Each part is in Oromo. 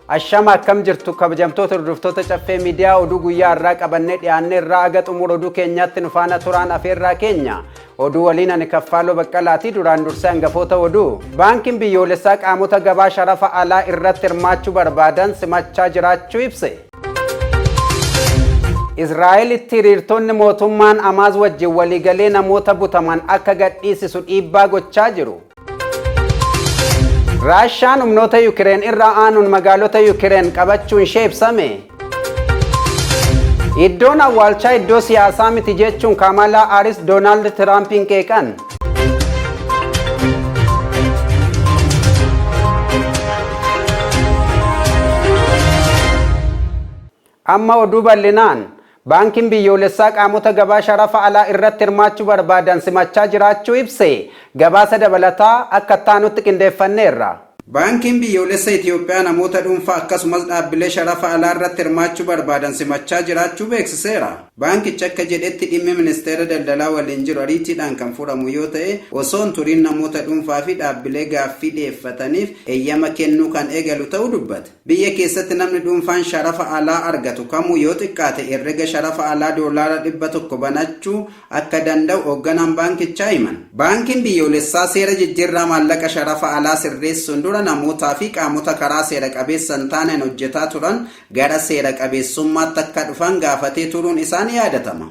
Ashama, akkam jirtu kabajamtoota hordoftoota Caffee Miidiyaa? Oduu guyyaa har'aa qabannee dhiyaannee irraa aga xumura oduu keenyaatti nu faana turaan afeerraa keenya. Oduu waliin ani Kaffaaloo Baqqalaatii. Duraan dursee hangafoota oduu. Baankiin biyyoolessaa qaamota gabaa sharafa alaa irratti hirmaachuu barbaadan simachaa jiraachuu ibse. Israa'elitti hiriirtonni mootummaan Hamaas wajjin waliigalee namoota butaman akka gadhiisisu dhiibbaa gochaa jiru. Raashaan humnoota Yukireen irra aanuun magaalota Yukireen qabachuun ishee ibsame. Iddoon awwaalchaa iddoo siyaasaa miti jechuun Kamalaa Haaris Doonaald Tiraampiin qeeqan. Amma oduu bal'inaan. Baankiin biyyoolessaa qaamota gabaa sharafa alaa irratti hirmaachuu barbaadan simachaa jiraachuu ibse. Gabaasa dabalataa akka itti qindeeffanneerra. Baankiin biyyoolessa Itoophiyaa namoota dhuunfaa akkasumas dhaabbilee sharafa alaa irratti hirmaachuu barbaadan simachaa jiraachuu beeksiseera. Baankichi akka jedhetti, dhimmi ministeera daldalaa waliin jiru ariitiidhaan kan furamu yoo ta'e, osoo hin turiin namoota dhuunfaa fi dhaabbilee gaaffii dhiyeeffataniif eeyyama kennuu kan eegalu ta'uu dubbate. Biyya keessatti namni dhuunfaan sharafa alaa argatu kamuu yoo xiqqaate herrega sharafa alaa $100 banachuu akka danda'u hoogganaan baankichaa himan. Baankiin biyyoolessaa seera jijjiirraa maallaqa sharafa alaa sirreessuun dura namootaa fi qaamota karaa seera qabeessa hin taaneen hojjetaa turan gara seera qabeessummaatti akka dhufan gaafatee turuun isaa ni yaadatama.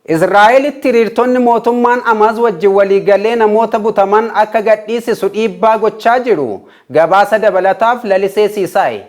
Israa'elitti hiriirtonni mootummaan Hamaas wajjin waliigalee namoota butaman akka gadhiisisu dhiibbaa gochaa jiru. Gabaasa dabalataaf Lalisee Siisaay.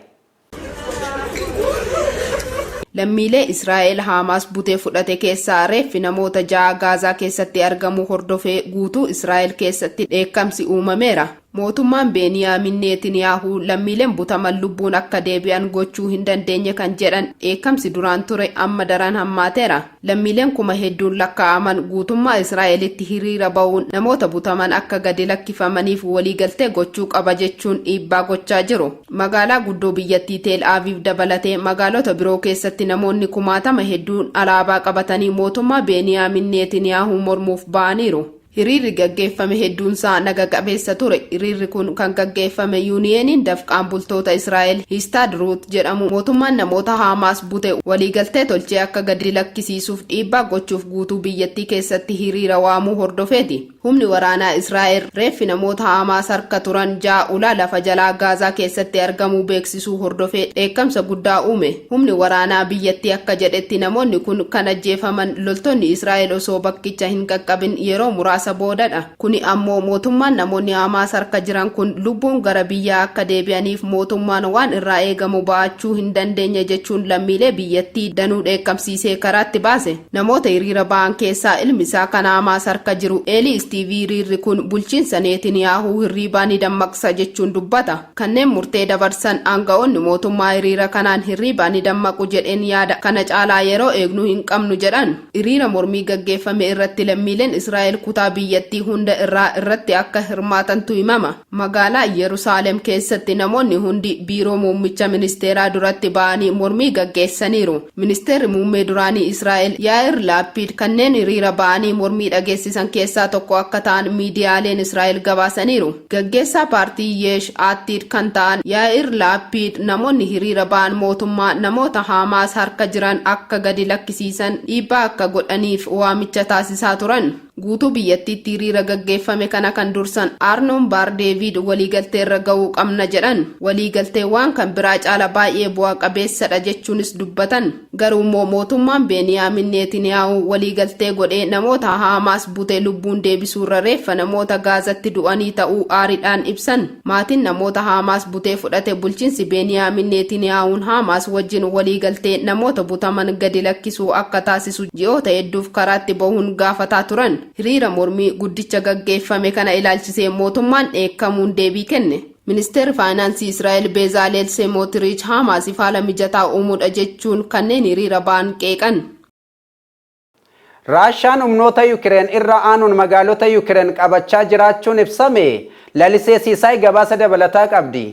Lammiilee Israa'el Haamaas butee fudhate keessaa reeffi namoota 6 Gaazaa keessatti argamu hordofee guutuu Israa'el keessatti dheekkamsi uumameera. Mootummaan Beeniyaamin Neetiniyaahuu lammiileen butaman lubbuun akka deebi'an gochuu hin dandeenye kan jedhan dheekkamsi duraan ture amma daran hammaateera. Lammiileen kuma hedduun lakkaa'aman guutummaa Israa'elitti hiriira ba'uun namoota butaman akka gadi lakkifamaniif waliigaltee gochuu qaba jechuun dhiibbaa gochaa jiru. Magaalaa guddoo biyyattii Teel Aviv dabalatee magaalota biroo keessatti namoonni kumaatama hedduun alaabaa qabatanii mootummaa Beeniyaamin Neetiniyaahuu mormuuf ba'aniiru. Hiriirri gaggeeffame hedduunsaa naga qabeessa ture. Hiriirri kun kan gaggeeffame Yuuniyeeniin dafqaan bultoota Israa'el Histaadruut jedhamu mootummaan namoota Haamaas bute waliigaltee tolchee akka gadi lakkisiisuuf dhiibbaa gochuuf guutuu biyyattii keessatti hiriira waamuu hordofeeti. Humni waraanaa Israa'el reeffi namoota Haamaas harka turan 6 ulaa lafa jalaa Gaazaa keessatti argamuu beeksisuu hordofee dheekkamsa guddaa uume. Humni waraanaa biyyattii akka jedhetti, namoonni kun kan ajjeefaman loltoonni Israa'el osoo bakkicha hin qaqqabin yeroo muraasa boodadha. Kuni ammoo mootummaan namoonni Hamaas harka jiran kun lubbuun gara biyyaa akka deebi'aniif mootummaan waan irraa eegamu ba'achuu hin dandeenye jechuun lammiilee biyyattii danuu dheekkamsiisee karaatti baase. Namoota hiriira ba'an keessaa ilmi isaa kan Hamaas harka jiru Eelii Istiivii hiriirri kun bulchiinsa Neetiniyaahuu hirriibaa ni dammaqsa jechuun dubbata. Kanneen murtee dabarsan aanga'oonni mootummaa hiriira kanaan hirriibaa ni dammaqu jedheen yaada. Kana caalaa yeroo eegnu hin qabnu jedhan. Hiriira mormii gaggeeffame irratti lammiileen Israa'el kutaa biyyattii hunda irraa irratti akka hirmaatantu himama. Magaalaa Yerusaalem keessatti namoonni hundi biiroo muummicha ministeeraa duratti ba'anii mormii gaggeessaniiru. Ministeerri muummee duraanii Israa'el Yaa'ir Laappiid kanneen hiriira ba'anii mormii dhageessisan keessaa tokko akka ta'an miidiyaaleen Israa'el gabaasaniiru. Gaggeessaa paartii Yeesh Aattiid kan ta'an Yaa'ir Laappiid namoonni hiriira ba'an mootummaa namoota Haamaas harka jiran akka gadi lakkisiisan dhiibbaa akka godhaniif waamicha taasisaa turan. Guutuu biyyattiitti hiriira gaggeeffame kana kan dursan Aarnoon Baar Deevid waliigalteerra ga'uu qabna jedhan. Waliigalteewwan kan biraa caala baay'ee bu'a qabeessadha jechuunis dubbatan. Garuu immoo mootummaan Beeniyaamin Neetiniyaahuu waliigaltee godhee namoota Haamaas bute lubbuun deebisuurra reeffa namoota Gaazatti du'anii ta'uu aariidhaan ibsan. Maatiin namoota Haamaas butee fudhate bulchiinsi Beeniyaamin Neetiniyaahuun Haamaas wajjin waliigaltee namoota butaman gadi lakkisuu akka taasisu ji'oota hedduuf karaatti bahuun gaafataa turan. Hiriira mormii guddicha gaggeeffame kana ilaalchisee mootummaan dheekkamuun deebii kenne. Ministeerri Faayinaansii Israa'el Beezaaleel Seemootirich Haamaasiif haala mijataa uumuudha jechuun kanneen hiriira ba'an qeeqan. Raashaan humnoota Yukireen irra aanuun magaalota Yukireen qabachaa jiraachuun ibsame. Lalisee Siisaay gabaasa dabalataa qabdi.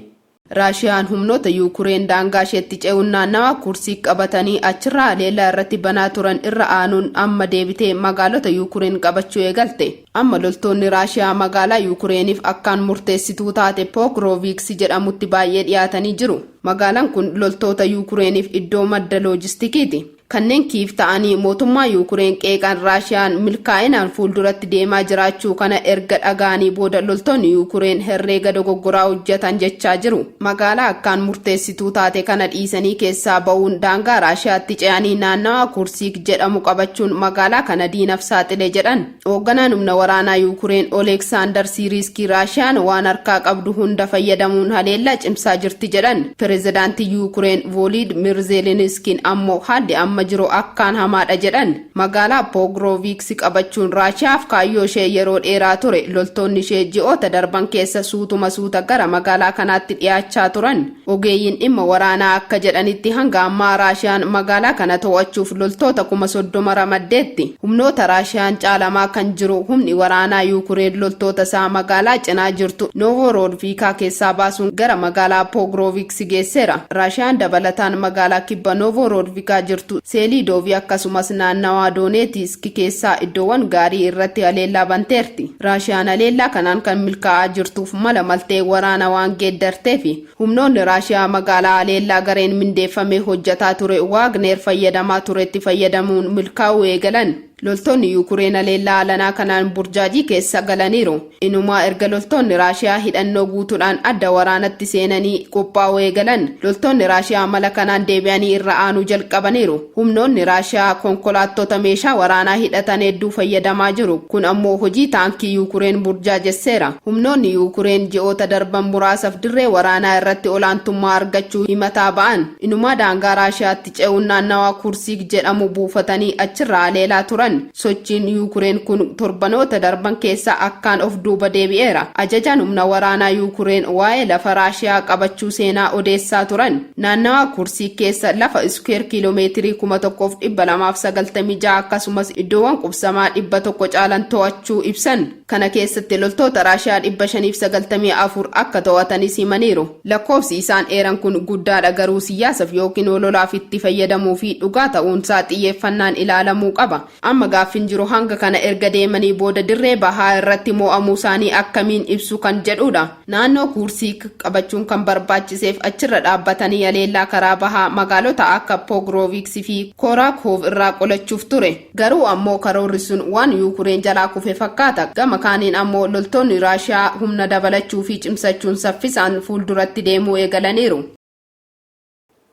Raashiyaan humnoota Yuukureen daangaa isheetti ce'uun naannawa Kursiik qabatanii achirraa haleellaa irratti banaa turan irra aanuun amma deebitee magaalota Yuukureen qabachuu eegalte. Amma loltoonni Raashiyaa magaalaa Yuukureeniif akkaan murteessituu taate Pookirooviiksi jedhamutti baay'ee dhiyaatanii jiru. Magaalaan kun loltoota Yuukureeniif iddoo madda loojistikiiti. Kanneen Kiiv ta'anii mootummaa Yuukureen qeeqan Raashiyaan milkaa'inaan fuulduratti deemaa jiraachuu kana erga dhaga'anii booda loltoonni Yuukureen herreega dogoggoraa hojjetan jechaa jiru. Magaalaa akkaan murteessituu taate kana dhiisanii keessaa ba'uun daangaa Raashiyaatti ce'anii naannawa Kursiik jedhamu qabachuun magaalaa kana diinaf saaxile jedhan. Hoogganaan humna waraanaa Yuukureen Oleeksaandar Siiriiskii Raashiyaan waan harkaa qabdu hunda fayyadamuun haleellaa cimsaa jirti jedhan. Pireezidaantii Yuukureen Vooliidmir Zeelenskiin ammoo haalli amma jiru akkaan hamaadha jedhan. Magaalaa Poogroviiksi qabachuun Raashiyaaf kaayyoo ishee yeroo dheeraa ture. Loltoonni ishee ji'oota darban keessa suutuma suuta gara magaalaa kanaatti dhiyaachaa turan. Ogeeyyiin dhimma waraanaa akka jedhanitti hanga ammaa Raashiyaan magaalaa kana to'achuuf loltoota 30,000 ramaddeetti. Humnoota Raashiyaan caalamaa kan jiru humni waraanaa Yuukureen loltoota isaa magaalaa cinaa jirtu Novorodviikaa keessaa baasuun gara magaalaa Poogroviiksi geesseera. Raashiyaan dabalataan magaalaa kibba Novorodviikaa jirtu Seeliidoovii akkasumas naannawaa Dooneetisk keessaa iddoowwan gaarii irratti haleellaa banteerti. Raashiyaan haleellaa kanaan kan milkaa'aa jirtuuf mala maltee waraana waan geeddarteefi humnoonni Raashiyaa magaalaa haleellaa gareen mindeeffamee hojjetaa ture Waagneer fayyadamaa turetti fayyadamuun milkaa'uu eegalan. Loltoonni Yuukureen haleellaa alanaa kanaan burjaajii keessa galaniiru. Inumaa erga loltoonni Raashiyaa hidhannoo guutuudhaan adda waraanatti seenanii qophaa'uu eegalan. Loltoonni Raashiyaa mala kanaan deebi'anii irra aanuu jalqabaniiru. Humnoonni Raashiyaa konkolaattota meeshaa waraanaa hidhatan hedduu fayyadamaa jiru. Kun ammoo hojii taankii Yuukureen burjaajesseera. Humnoonni Yuukureen ji'oota darban muraasaaf dirree waraanaa irratti olaantummaa argachuu himataa ba'an. Inumaa daangaa Raashiyaatti ce'uun naannawaa Kursiik jedhamu buufatanii achirraa haleelaa turan. Sochiin Yuukureen kun torbanoota darban keessa akkaan of duuba deebi'eera. Ajajaan humna waraanaa Yuukureen waa'ee lafa Raashiyaa qabachuu seenaa odeessaa turan. Naannawaa Kursiik keessa lafa iskuweer kiiloomeetirii 1296 akkasumas iddoowwan qubsamaa 100 caalan to'achuu ibsan. Kana keessatti loltoota Raashiyaa 594 akka to'atanis himaniiru. Lakkoofsi isaan eeran kun guddaadha, garuu siyaasaaf yookiin ololaaf itti fayyadamuu fi dhugaa ta'uunsaa xiyyeeffannaan ilaalamuu qaba. Amma gaaffiin jiru hanga kana erga deemanii booda dirree bahaa irratti mo'amuu isaanii akkamiin ibsu kan jedhudha. Naannoo Kursiik qabachuun kan barbaachiseef achirra dhaabbatanii haleellaa karaa bahaa magaalota akka Poogroviks fi Koraakhoov irraa qolachuuf ture. Garuu ammoo karoorri sun waan Yuukureen jalaa kufe fakkaata. Gama kaaniin ammoo loltoonni Raashiyaa humna dabalachuu fi cimsachuun saffisaan fuulduratti deemuu eegalaniiru.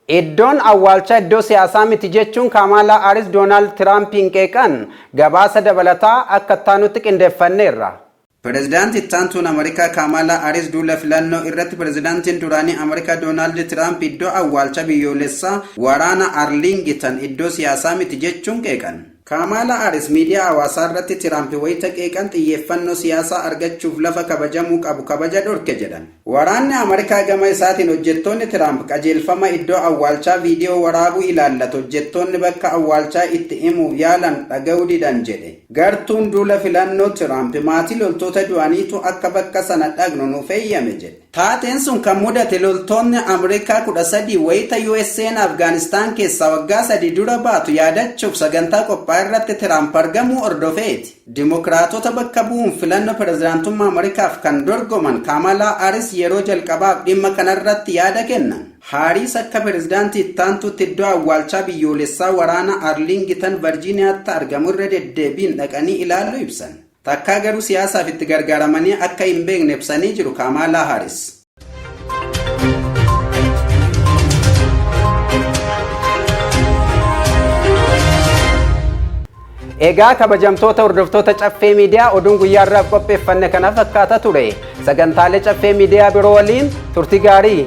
Iddoon awwaalchaa iddoo siyaasaa miti jechuun Kaamaalaa Haaris Doonaald Tiraampiin qeeqan. Gabaasa dabalataa akka taanutti qindeeffanneerra. Pireezidaantii ittaantuun Ameerikaa Kaamaalaa Haaris duula filannoo irratti pireezidaantiin duraanii Ameerikaa Doonaald Tiraamp iddoo awwaalcha biyyoolessaa waraana Arlington iddoo siyaasaa miti jechuun qeeqan. Kaamaalaa Haaris miidiyaa hawaasaa irratti Tiraamp wayita qeeqan xiyyeeffannoo siyaasaa argachuuf lafa kabajamuu qabu kabaja dhorke jedhan. Waraanni Ameerikaa gama isaatiin hojjettoonni Tiraamp qajeelfama iddoo awwaalchaa viidiyoo waraabuu ilaallatu hojjettoonni bakka awwaalchaa itti himuuf yaalan dhaga'uu didan jedhe. Gartuun duula filannoo Tiraamp maatii loltoota du'aniitu akka bakka sana dhaqnu nuuf eeyyame jedhe. Taateen sun kan mudate loltoonni Ameerikaa 13 wayita USA'n Afgaanistaan keessaa waggaa 3 dura baatu yaadachuuf sagantaa qophaa'e irratti Tiraamp argamuu hordofeeti. Dimokiraatota bakka bu'uun filannoo pireezidaantummaa Ameerikaaf kan dorgoman Kaamaalaa Haaris yeroo jalqabaaf dhimma kanarratti yaada kennan. Haaris akka pireezidaantii ittaantutti iddoo awwaalchaa biyyoolessaa waraana Arlington Virgiiniyaatti argamu irra deddeebiin dhaqanii ilaaluu ibsan. Takkaa garuu siyaasaaf itti gargaaramanii akka hin beekne ibsanii jiru Kaamaalaa Haaris. Egaa kabajamtoota hordoftoota Caffee Miidiyaa, oduun guyyaa irraaf qopheeffanne kana fakkaata ture. Sagantaalee Caffee Miidiyaa biroo waliin turtii gaarii.